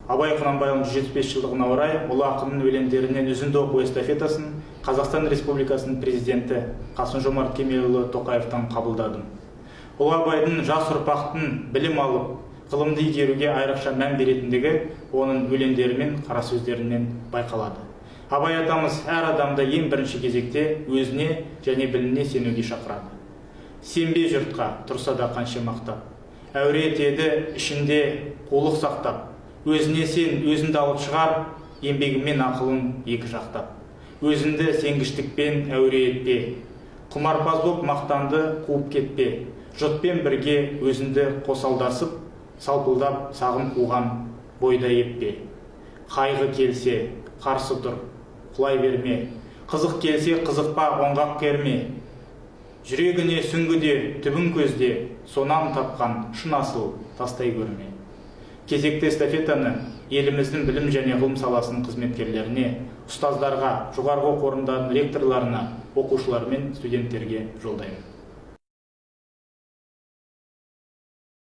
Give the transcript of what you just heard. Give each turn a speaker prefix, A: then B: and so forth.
A: Абай Құнанбайұлының 175 жылдығына орай ұлы ақынның өлеңдерінен үзінді оқу эстафетасын Қазақстан Республикасының президенті Қасым-Жомарт Кемелұлы Тоқаевтан қабылдадым. Ұлы Абайдың жас ұрпақтың білім алып, ғылымды игеруге айрықша мән беретіндігі оның өлеңдері мен қара сөздерінен байқалады. Абай атамыз әр адамды ең бірінші кезекте өзіне және біліміне сенуге шақырады. Сенбе жұртқа, тұрса да қанша мақтап. Әуре етеді ішінде қулық сақтап. Өзіне сен, өзіңді алып шығар, еңбегіңмен ақылың екі жақтап. Өзіңді сенгіштікпен әуре етпе. Құмарпаз боп мақтанды қуып кетпе. Жұртпен бірге өзіңді қосалдасып, салпылдап сағым қуған бойда еппе. Қайғы келсе, қарсы тұр, құлай берме. Қызық келсе, қызықпа, оңғақ керме. Жүрегіне сүңгіде, түбін көзде, сонан тапқан шын асыл тастай көрме. Кезекті эстафетаны еліміздің білім және ғылым саласының қызметкерлеріне, ұстаздарға, жоғарғы оқу орындарының ректорларына, оқушылар мен студенттерге жолдаймын.